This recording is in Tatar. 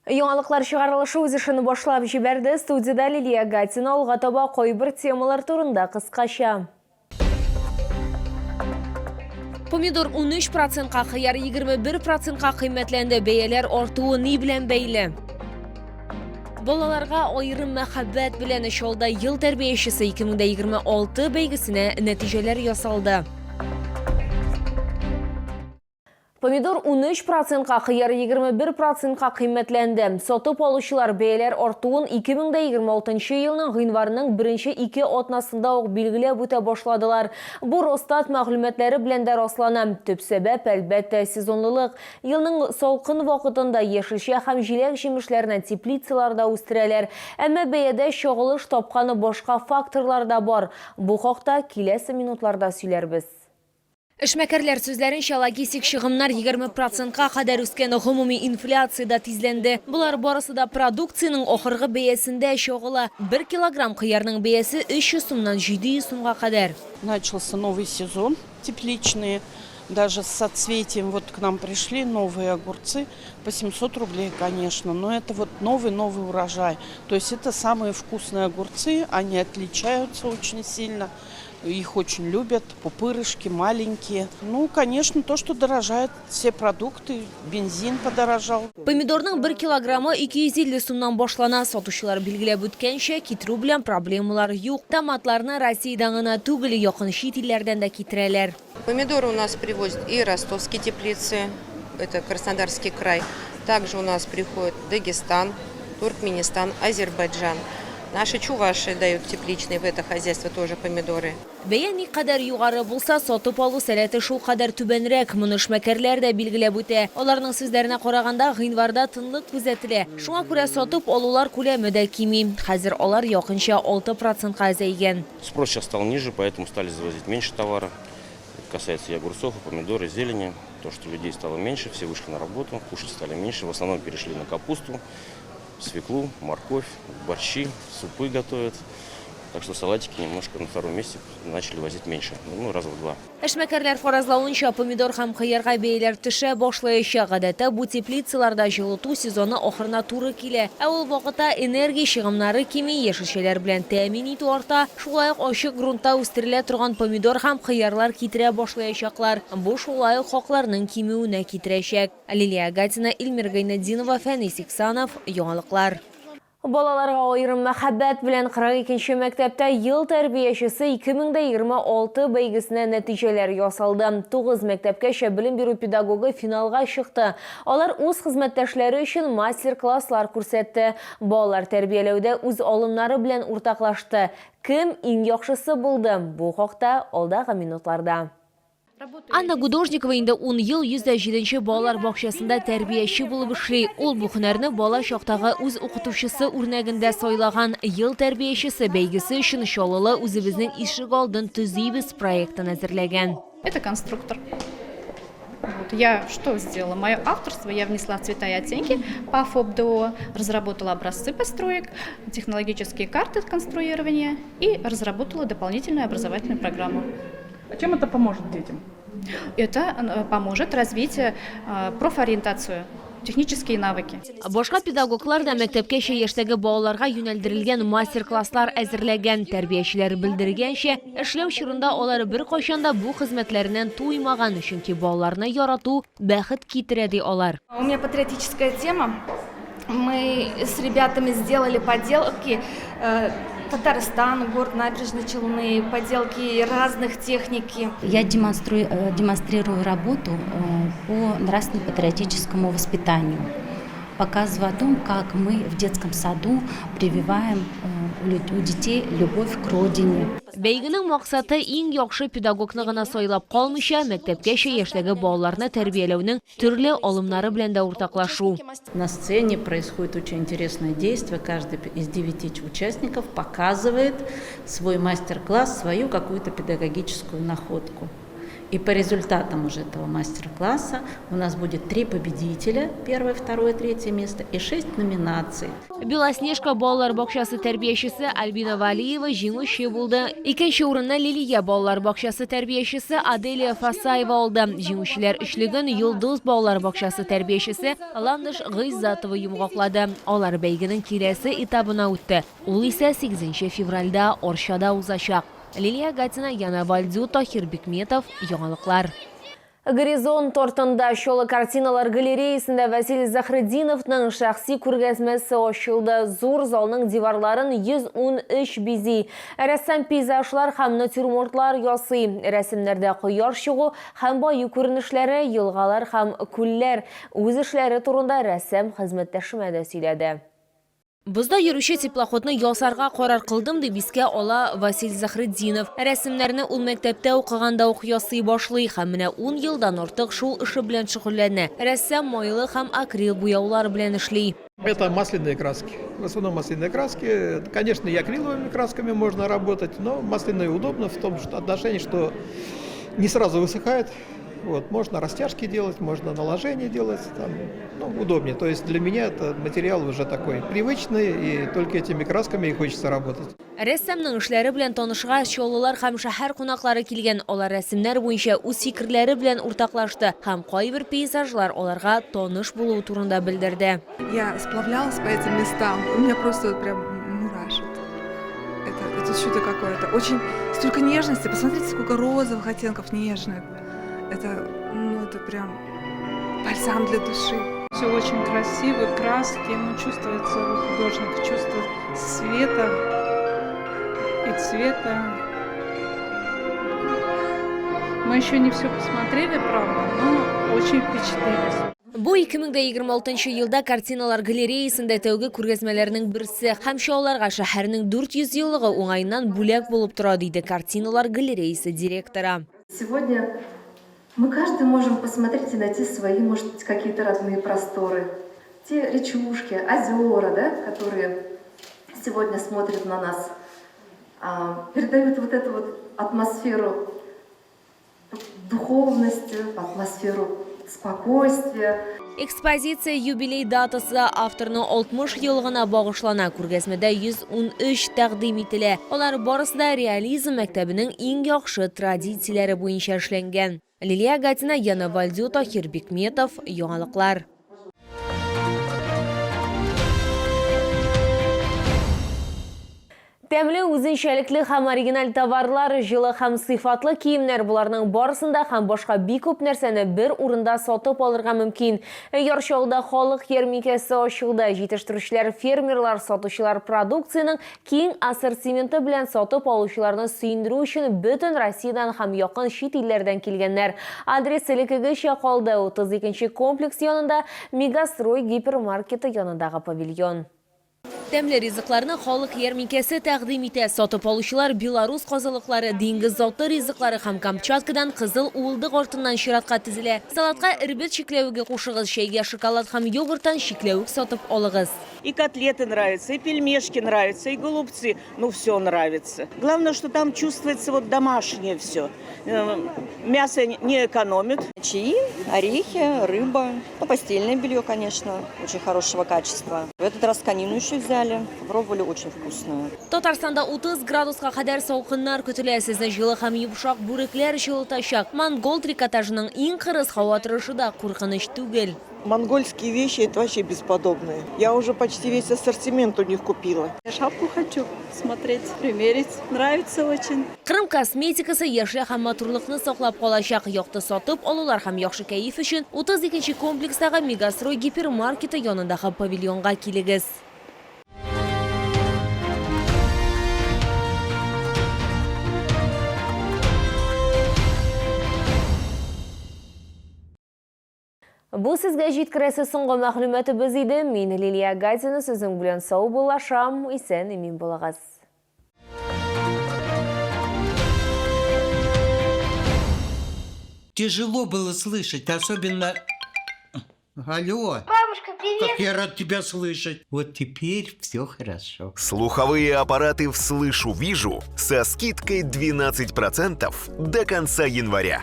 Яңалыклар чыгарылышы үз эшен башлап җибәрде. Студиядә Лилия Гатина. Алга таба кайбер темалар турында кыскача. Помидор 13 процентка, кыяр 21 процентка кыйммәтләнде. Бәяләр артуы ни белән бәйле? Балаларга аерым мәхәббәт белән Чалда ел тәрбиячесе 2026 бәйгесенә нәтиҗәләр ясалды. Помидор 13 процентка, кыяр 21 процентка кыйммәтләнде. Сатып алучылар бәяләр артуын 2026 елның гыйнварының беренче ике атнасында ук билгеләп үтә башладылар. Бу Росстат мәгълүматлары белән дә раслана. Төп сәбәп, әлбәттә, сезонлылык. Елның салкын вакытында яшелчә һәм җиләк-җимешләрне теплицаларда үстерәләр. Әмма бәядә чагылыш тапкан башка факторлар да бар. Бу хакта киләсе минутларда сөйләрбез. Эшмәкәрләр сүзләренчә, логистик чыгымнар 20 процентка кадәр үскән, гомуми инфляция дә тизләнде. Болар барысы да продукциянең ахыргы бәясендә чагыла. Бер килограмм кыярның бәясе 300 сумнан 700 сумга кадәр. Начался новый сезон тепличные, даже с соцветием вот к нам пришли новые огурцы по 700 рублей, конечно, но это вот новый-новый урожай. То есть это самые вкусные огурцы, они отличаются очень сильно. Их очень любят, пупырышки маленькие. Ну, конечно, то, что дорожают все продукты, бензин подорожал. Помидорның бер килограммы 250 сумнан башлана. Сатучылар билгеләп үткәнчә, китерү белән проблемалар юк. Томатларны Россиядән генә түгел, якын чит илләрдән дә китерәләр. Помидоры у нас привозят и ростовские теплицы, это Краснодарский край. Также у нас приходит Дагестан, Туркменистан, Азербайджан. Наши чуваши дают тепличные в это хозяйство тоже помидоры. Бәя никадәр югары булса, сатып алу сәләте шулкадәр түбәнрәк. Моны эшмәкәрләр дә билгеләп үтә. Аларның сүзләренә караганда, гыйнварда тынлык күзәтелә. Шуңа күрә сатып алулар күләме дә кими. Хәзер алар якынча 6 процентка әзәйгән. Спрос сейчас стал ниже, поэтому стали завозить меньше товара. Это касается и огурцов, и помидор, и зелени. То, что людей стало меньше, все вышли на работу, кушать стали меньше. В основном перешли на капусту, свеклу, морковь, борщи, супы готовят. Так что салатики немножко на втором месте начали возить меньше, ну, раза в два. Эшмәкәрләр фаразлавынча, помидор һәм кыярга бәяләр төшә башлаячак. Гадәттә, бу теплицаларда җылыту сезоны ахырына туры килә. Ә ул вакытта энергия чыгымнары кими, яшелчәләр белән тәэмин итү арта. Шулай ук ачык грунтта үстерелә торган помидор һәм кыярлар китерә башлаячаклар. Бу шулай ук хакларның кимүенә китерәчәк. Лилия Гатина, Илмир Гайнетдинова, Фәнис Иксанов, Яңалыклар. Балаларга аерым мәхәббәт белән 42 нче мәктәптә Ел тәрбиячесе 2026 бәйгесенә нәтиҗәләр ясалды. Тугыз мәктәпкәчә белем бирү педагогы финалга чыкты. Алар үз хезмәттәшләре өчен мастер-класслар күрсәтте, балалар тәрбияләүдә үз алымнары белән уртаклашты. Кем иң яхшысы булды? Бу хакта алдагы минутларда. Анна Гудожникова инде ун ел 107 нче балалар бакчасында тәрбияче булып эшли. Ул бу һөнәрне бала чактагы үз укытучысы үрнәгендә сайлаган. Ел тәрбиячесе бәйгесе өчен Чаллылы Үзебезнең ишегалдын төзибез проектын әзерләгән. Это конструктор. Вот. Я что сделала? Мое авторство, я внесла цвета и оттенки по ФОБДО, разработала образцы построек, технологические карты конструирования и разработала дополнительную образовательную программу. А чем это поможет детям? Это поможет развить профориентацию, технические навыки. Башка педагоглар да мәктәпкәчә яшьтәге балаларга юнәлдерелгән мастер-класслар әзерләгән. Тәрбиячеләр белдергәнчә, эшләү чорында алар беркайчан да бу хезмәтләреннән туймаган, чөнки балаларны ярату бәхет китерә, ди алар. У меня патриотическая тема. Мы с ребятами сделали поделки. Татарстан, город Набережные Челны, поделки разных техники. Я демонстрирую работу по нравственно-патриотическому воспитанию. Показываю о том, как мы в детском саду прививаем у детей любовь к родине. Бәйгенең максаты иң яхшы педагогны гына сайлап калмыйча, мәктәпкәчә яшьтәге балаларны тәрбияләүнең төрле алымнары белән дә уртаклашу. На сцене происходит очень интересное действие. Каждый из девяти участников показывает свой мастер-класс, свою какую-то педагогическую находку. И по результатам уже этого мастер-класса у нас будет три победителя, первое, второе, третье место и шесть номинаций. Белоснежка балалар бакчасы тәрбиячесе Альбина Валиева җиңүче булды. Икенче урынны Лилия балалар бакчасы тәрбиячесе Аделия Фасаева алды. Җиңүчеләр өчлеген Йолдыз балалар бакчасы тәрбиячесе Ландыш Гыйззатова йомгаклады. Алар бәйгенең киләсе этабына үтте. Ул исә 8 февральдә Арчада узачак. Лилия Гатина, Яна Вальдю, Тахир Бикметов. Яңалыклар. Горизонт артында Чаллы картиналар галереясында Василий Заһретдиновның шәхси күргәзмәсе ачылды. Зур залның диварларын 113 бизи. Рәссам пейзажлар һәм натюрмортлар ясый. Рәсемнәрдә кояш чыгу һәм баю күренешләре, елгалар һәм күлләр. Үз эшләре турында рәссам хезмәттәшемә дә сөйләде. Бозда йөрүче теплоходны ясарга карар кылдым, дип искә ала Василь Заһретдинов. Рәсемнәрне ул мәктәптә укыганда ук ясый башлый һәм менә ун елдан артык шул эше белән шөгыльләнә. Рәссам майлы һәм акрил буяулар белән эшли. Это масляные краски. В основном масляные краски. Конечно, и акриловыми красками можно работать, но масляные удобно в том что отношении, что не сразу высыхает. Вот, можно растяжки делать, можно наложение делать, там, ну, удобнее. То есть для меня это материал уже такой привычный, и только этими красками и хочется работать. Рәссамның эшләре белән танышырга чаллылар һәм шәһәр кунаклары килгән. Алар рәсемнәр буенча үз фикерләре белән уртаклашты һәм кайбер пейзажлар аларга таныш булуы турында белдерде. Я сплавлялась по этим местам, у меня просто вот прям мурашит. Это чудо какое-то. Очень столько нежности. Посмотрите, сколько розовых оттенков нежных. Это, ну, это прям бальзам для души. Все очень красиво, краски, ну, чувствуется у художника чувство света и цвета. Мы еще не все посмотрели, правда, но очень впечатлились. Бу 2026 елда картиналар галереясында тәүге күргәзмәләрнең берсе һәм Чаллыларга шәһәрнең 400 еллыгы уңаеннан бүләк булып тора, диде картиналар галереясы директоры. Сегодня мы каждый можем посмотреть и найти свои, может быть, какие-то родные просторы. Те речушки, озера, да, которые сегодня смотрят на нас, передают вот эту вот атмосферу духовности, атмосферу спокойствия. Экспозиция юбилей датасы авторның 60 еллыгына багышлана. Күргәзмәдә 113 тәкъдим ителә. Алар барысы да реализм мәктәбенең иң яхшы традицияләре буенча эшләнгән. Лилия Гатина, Яна Вальдю, Тахир Бикметов. Яңалыклар. Тәмле, үзенчәлекле һәм оригиналь товарлар, җылы һәм сыйфатлы киемнәр боларның барысын да һәм башка бик күп нәрсәне бер урында сатып алырга мөмкин. Яр Чаллыда халык ярминкәсе ачылды. Җитештерүчеләр, фермерлар, сатучылар продукциянең киң ассортименты белән сатып алучыларны сөендерү өчен бөтен Россиядән һәм якын чит илләрдән килгәннәр. Адрес элеккегечә калды, 32 нче комплекс янында Мегастрой гипермаркеты янындагы павильон. Тәмле ризыкларны халык ярминкәсе тәкъдим итә. Сатып алучылар белорус казылыклары, диңгез затлы ризыклары һәм Камчаткадан кызыл уылдык артыннан чиратка тезелә. Салатка эрбет чикләвеге кушыгыз, чәйгә шоколад һәм йогурттан чикләвек сатып алыгыз. И котлеты нравятся, и пельмешки нравятся, и голубцы. Ну, все нравится. Главное, что там чувствуется вот домашнее все. Мясо не экономит. Чаи, орехи, рыба, ну, постельное белье, конечно, очень хорошего качества. В этот раз конину еще взяли, пробовали, очень вкусную. Татарстанда 30 градуска кадәр салкыннар көтелә. Сезне җылы һәм йомшак бүрекләр җылытачак. Монгол трикотажының иң кырыс һава торышы да куркыныч түгел. Монгольские вещи это вообще бесподобные. Я уже почти весь ассортимент у них купила. Я шапку хочу смотреть, примерить. Нравится очень. Кырым косметикасы яшьлек һәм матурлыкны саклап калачак. Якты сатып алулар һәм яхшы кәеф өчен 32 комплекстагы Мегастрой гипермаркеты янындагы павильонга килегез. Бу сезгә җиткерәсе соңгы мәгълүматыбыз иде. Мин Лилия Гатина сезнең белән саубуллашам. Исән имин булыгыз. Тяжело было слышать, особенно... Алло. Бабушка, привет. Как я рад тебя слышать. Вот теперь все хорошо. Слуховые аппараты «Вслышу-вижу» со скидкой 12% до конца января.